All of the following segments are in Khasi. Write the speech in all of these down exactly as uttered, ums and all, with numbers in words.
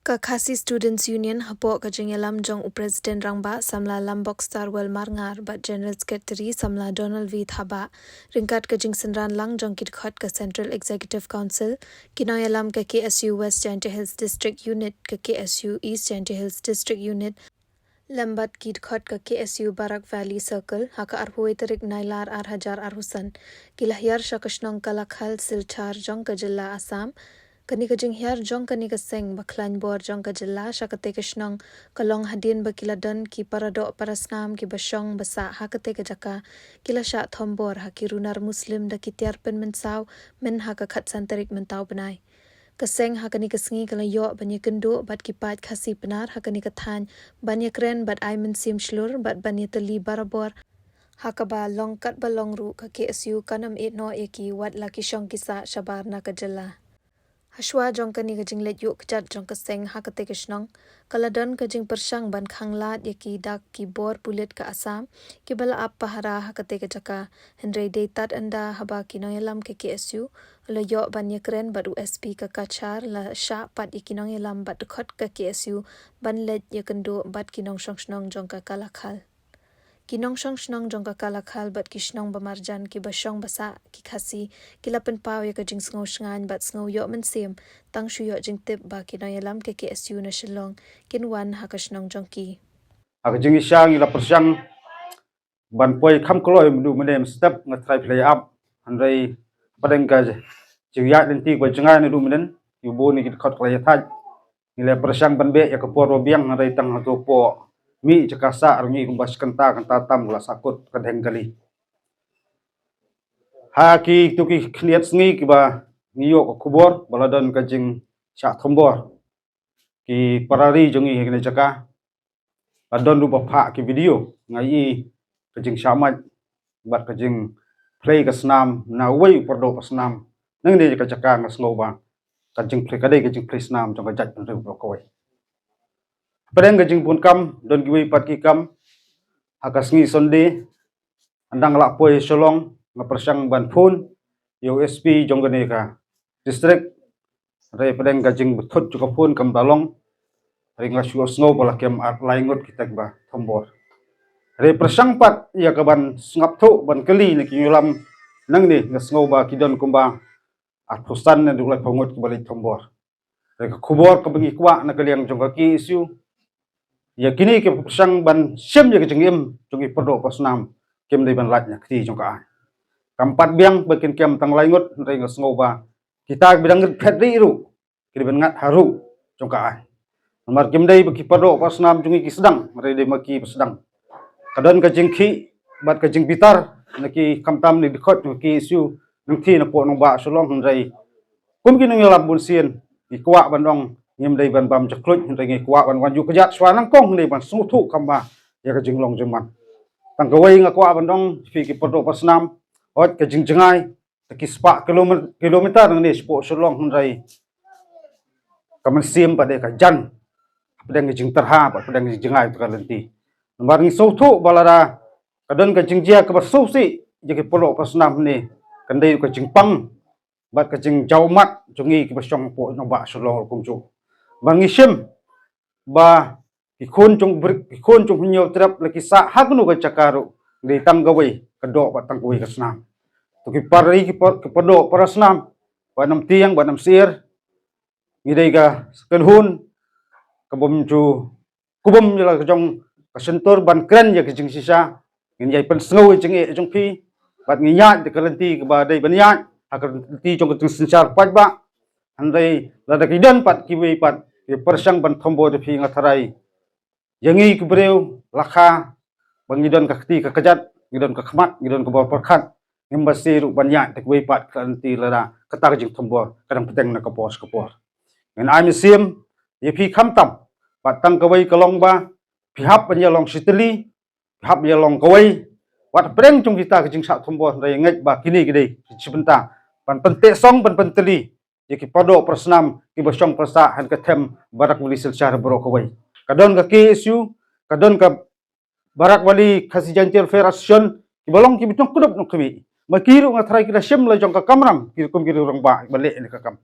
Ka Khasi Students Union hapoh ka jingïalam jong u President Rangbah Samla Lambok Starwell Marngar bad General Secretary Samla Donald V Thabah, ryngkat ka jingsynran lang jong ki dkhot ka Central Executive Council, ki nongïalam ka K S U West Jaintia Hills District Unit, ka K S U East Jaintia Hills District Unit, lem bad ki dkhot ka K S U Barak Valley Circle, ha ka arphew tarik Nailar ar hajar arphew san, ki la hiar sha ka shnong Kalakhal Silchar jong ka jylla Assam. Kane ka jinghiar jong kane ka seng ba khlaiñ bor jong ka jylla sha kate ka shnong, ka long hadien ba ki la don ki paradoh parasnam ki ba shong ba sah ha kate ka jaka, ki la shah thombor ha ki runar Muslim da ki tiar pynmynsaw, myn ha ka khatsan tarik mynta u bnai. Ka seng ha kane ka sngi ka la ïoh ban ïakynduh bad ki paid Khasi Pnar ha kane ka thaiñ, ban ïakren bad ai mynsiem shlur bad ban ïatylli barabor, ha kaba long katba long ruh ka K S U kan ym ïehnoh ïa ki wat la ki shong ki sah shabar na ka jylla. Hashwa jong kane ka jingleit ïuh kjat jong ka seng ha kate ka shnong, ka la don ka jingpyrshang ban khanglad ïa ki da ki bor pulit ka Assam, ki ba la ap pahara ha kate ka jaka, hynrei dei tad ynda haba ki nongïalam ka K S U la ïoh ban ïakren bad u S P ka Cachar, la shah pat ïa ki nongïalam bad dkhot ka K S U ban leit ïakynduh bad ki nongshong shnong jong ka Kalakhal. Ki nongshong shnong jong ka Kalakhal bad ki shnong ba marjan ki ba shong ba sah ki Khasi, ki la pynpaw ïa ka jingsngew shngaiñ bad sngew ïoh mynsiem, tang shu ïoh jingtip ba ki nongïalam ka K S U na Shillong kin wan ha ka shnong jong ki. Ha ka jingïaishah ngi la pyrshang ban poi kham kloi myndu mynne mynstep, nga trai phi la ïa ap. Hynrei hapdeng ka jingïaid lynti ba jngai naduh mynne, ïa u bun ki dkhot ka la ïathait. Ngi la pyrshang ban beh ïa ka por ba biang, hynrei tang hato poi mih jaka sah ruh ngi kumba shi kynta kynta tam ka la sahkut ka dheng kali. Ha kito ki khyndiat sngi kiba ngi ïoh ka khubor ba la don ka jingshah thombor ki para ri jong ngi ha kane ka jaka. La don ruh ba phah ki video, nga ïohi ka jingshah mait bad ka jingphlei ka snam na uwei u paradoh parasnam. Nangne ka jaka nga sngew ba ka jingphlei ka dei ka jingphlei snam jong ka jaitbynriew baroh kawei. Hapdeng ka jingbun kam, don kiwei pat ki kam. Ha ka sngi Sunday, ynda nga la poi Shillong, nga pyrshang ban phone ïa u S P jong kane ka district. Hynrei hapdeng ka jingbthut jong ka phone kam da long. Hynrei nga shu sngew ba la kem ar lai ngut kita kiba thombor. Hynrei pyrshang pat ïa ka ban sngap thuh ban kylli na ki nongïalam nangne, nga sngew ba ki don kumba arphew san ne dei laiphew ngut kiba leit thombor. Hynrei ka khubor kaba ngi kwah na ka liang jong ka K S U, ïa kine ki pyrshang ban shim ïa ka jingim jong ki paradoh parasnam, kim dei ban lait na kti jong ka aiñ. Kam pat biang ba kin kem tang lai ngut, hynrei nga sngew ba kita kiba dang rit phet ri ruh ki dei ban ngat ha ruh jong ka aiñ. Namar kim dei ba ki paradoh parasnam jong ngi ki sdang, hynrei dei ma ki ba sdang. Ka don ka jingkhih bad ka jingbitar na ki, khamtam na ki dkhot jong ka K S U, nangthie na poh nongbah Shillong, hynrei kum ki nongïalam bunsien, ngi kwah ban ong ngim dei ban bam jakluit, hynrei ngi kwah ban wan ïuh kjat shuwa nyngkong, hynrei ban sngewthuh kham bha ïa ka jinglong jingman. Tang kawei nga kwah ban ong, phi ki paradoh parasnam, hooid ka jingjngai, ta ki spah kilome-, kilometer nangne shapoh Shillong, hynrei ka mynsiem pat dei ka jan. Hapdeng ka jingtyrha bad hapdeng ka jingjngai ta ka lynti. Namar ngi sngewthuh ba lada ka don ka jingjia kaba sngewsih ïa ki paradoh parasnam hangne, kan dei ka jingpang bad ka jingjaw ummat jong ngi kiba shong hapoh nongbah Shillong ruh kumjuh. Ba ngi shim ba ki khun jong u Bri-, ki khun jong u Hynñiewtrep la ki sah ha kano ka jaka ruh, dei tang kawei ka doh bad tang kawei ka snam. To ki para ri, ki par-, ki paradoh parasnam, ba nam tieng ba nam syiar, ngi dei ka kynhun kabym ju, kabym ju la ka jong ka shyntur ban kren ïa ka jingshisha. Ngin ïai pynsngew ïa ka jingeh jong phi bad ngin ïaid da ka lynti kaba dei ban ïaid ha ka lynti jong ka jingsynshar paidbah. Hynrei lada ki don pat kiwei pat ki pyrshang ban thombor ïa phi, nga tharai ïa ngi ki briew la kha ba ngi don ka kti ka kjat, ngi don ka khmat, ngi don ka bor pyrkhat, ngim bha shuh ruh ban ïaid da kiwei pat ka lynti lada kata ka jingthombor ka dang pdeng na ka por sha ka por. Ngin ai mynsiem ïa phi khamtam, bad tang kawei ka long ba phi hap ban ïalong shitylli, phi hap ïalong kawei. Wat pdeng jong kita ka jingshah thombor, hynrei ngeit ba kine ki dei ki shi bynta ban pynteh song, ban pyntylli ïa ki paradoh parasnam kiba shong ba sah ha ka them Barak Valley Silchar baroh kawei. Ka don ka K S U, ka don ka Barak Valley Khasi Jaintia Welfare Association, kiba long kiba jong kdup nongkhmih. Ma ki ruh nga tharai ki la shim la jong ka kamram, ki rukom ki ruh rangbah ba leh ïa ka kam.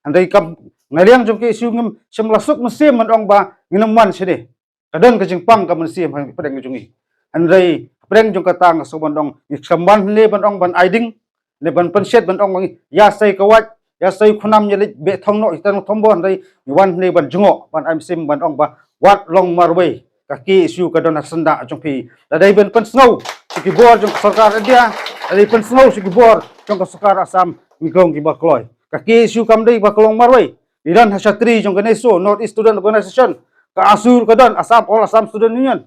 Hynrei kam Na liang jong K S U ngim shym la suk mynsiem ban ong ba ngin ym wan shane. Ka don ka jingpang ka mynsiem hapdeng jong ngi. Hynrei hapdeng jong kata nga sngew ban ong ngi khlem wan hangne ban ong ban ai ding ne ban pynshet ban ong ba ngi ïa sei ka wait, ïa sei khunam, ïa leit beh thong noh ïa tang thombor, hynrei ngi wan hangne ban jngoh, ban ai mynsiem ban ong ba wat long marwei ka K S U ka don ha syndah jong phi. Lada dei ban pynsngew sha ki bor jong ka sorkar India, lada dei pynsngew sha ki bor jong ka sorkar Assam, ngi long kiba kloi. Ka K S U kam dei ba ka long marwei. Ngi don ha shatri jong ka NESO, North East Student Organization, ka ASSU ka don, Assam, All Assam Student Union.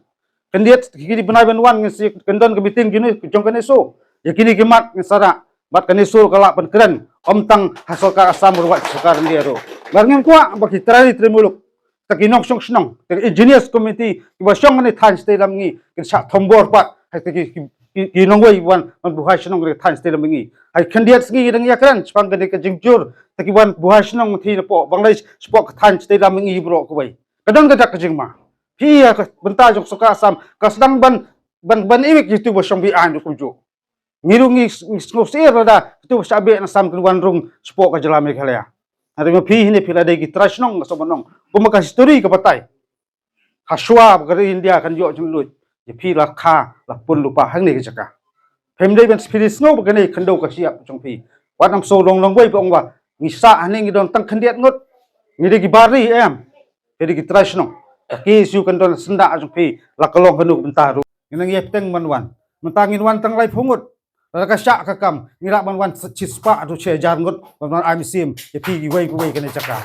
Khyndiat kine ki bnai ban wan ngin sa kyndon ka meeting kine jong ka NESO. Ïa kine ki mat ngin sa rah bad ka NESO ka lah pynkren, ym tang ha sorkar Assam ruh, sorkar India ruh. Bad ngim kwah ba ki trai trai muluk, ta ki nongshong shnong, ta ki engineers committee kiba shong ha kane thaiñ shatei lam mihngi kin shah thombor pat ha ki, ki, ki, ki nongwei wan, wan buhai shnong ha kane thaiñ shatei lam mihngi. Ha khyndiat sngi ngi dang ïakren shaphang kane ka jingjur, ta ki wan buhai shnong mynta napoh, ban leit shapoh ka thaiñ shatei lam mihngi baroh kawei. Ka don ka dak ka jingma. Phi ïa ka bynta jong sorkar Assam ka sdang ban, ban, ban iwik ïa uto ba shong beaiñ ruh kumjuh. Ngi ruh ngi, ngi sngewsih lada uto ba shah beh na Assam kin wan rung shapoh ka jylla Meghalaya. Hynrei ma phi hangne phi la dei ki trai shnong, nga sngew ban ong, kumba ka history ka batai, ha shuwa ba ka ri India kan ïoh jingluid, ïa phi la kha la pun lypa hangne ka jaka. Phim dei ban, phi dei sngew ba kane ka khyndew ka shyiap jong phi. Wat nym shu long longwei ba ong ba ngi sah hangne ngi don tang khyndiat ngut, ngi dei ki bar ri em? Phi dei ki trai shnong. Ka K S U kan don ha syndah jong phi la ka long kano ka bynta ruh. Ngi nang ïai bteng ban wan. Mynta ngin wan tang laiphew ngut. Lada ka shah ka kam, ngi lah ban wan shispah haduh shi hajar ngut ban wan ai mynsiem ïa phi kiwei kiwei kane jaka.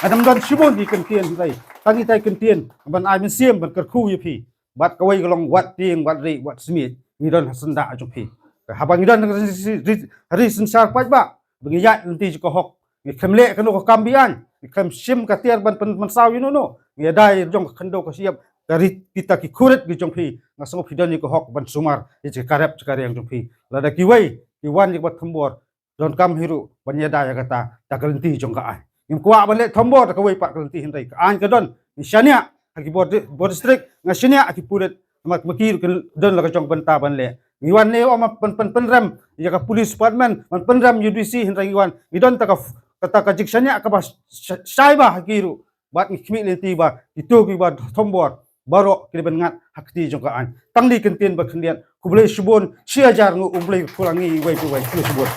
Ngan ym don shibun ki kyntien hynrei tang itai i kyntien ban ai mynsiem ban kyrkhu ïa phi. Bad kawei ka long wat tieng, wat rieh, wat smiej, ngi don ha syndah jong phi. Haba ngi don ha ri, ri, ri synshar paidbah ba ngi ïaid lynti jong ka hok, ngi khlem leh kano ka kam beaiñ, ngi khlem shim ka tiar ban pyn, pynsaw ïano ïano, ngi ïada ïa la jong ka khyndew ka shyiap, ka ri, kita ki khurit ki jong phi. Nga sngew phi don ïa ka hok ban sumar ïa ka rep ka riang jong phi. Lada kiwei ki wan ïa kaba thombor, donkam hi ruh ban ïada ïa kata da ka lynti jong ka aiñ. Ngim kwah ban leh thombor da kawei pat ka lynti hynrei ka aiñ ka don. Ngi shaniah ha ki bor di-, bor district, nga shaniah ha ki pulit, namar ma ki ruh ki don la ka jong ka bynta ban leh. Ngi wan ne ym ban pyn, pynrem ïa ka police department, ban pynrem ïa U D C, hynrei ngi wan ngi don ta ka, kata ka jingshaniah kaba sh-, sh-, shai bha ha ki ruh. Bad ngi khmih lynti ba kito kiba thombor baroh ki dei ban ngat ha kti jong ka aiñ. Tang dei kyntien ba khyndiat, khublei shibun, shi hajar nguh U Blei u kyrkhu lang ïa ngi iwei pa iwei. Khublei shibun.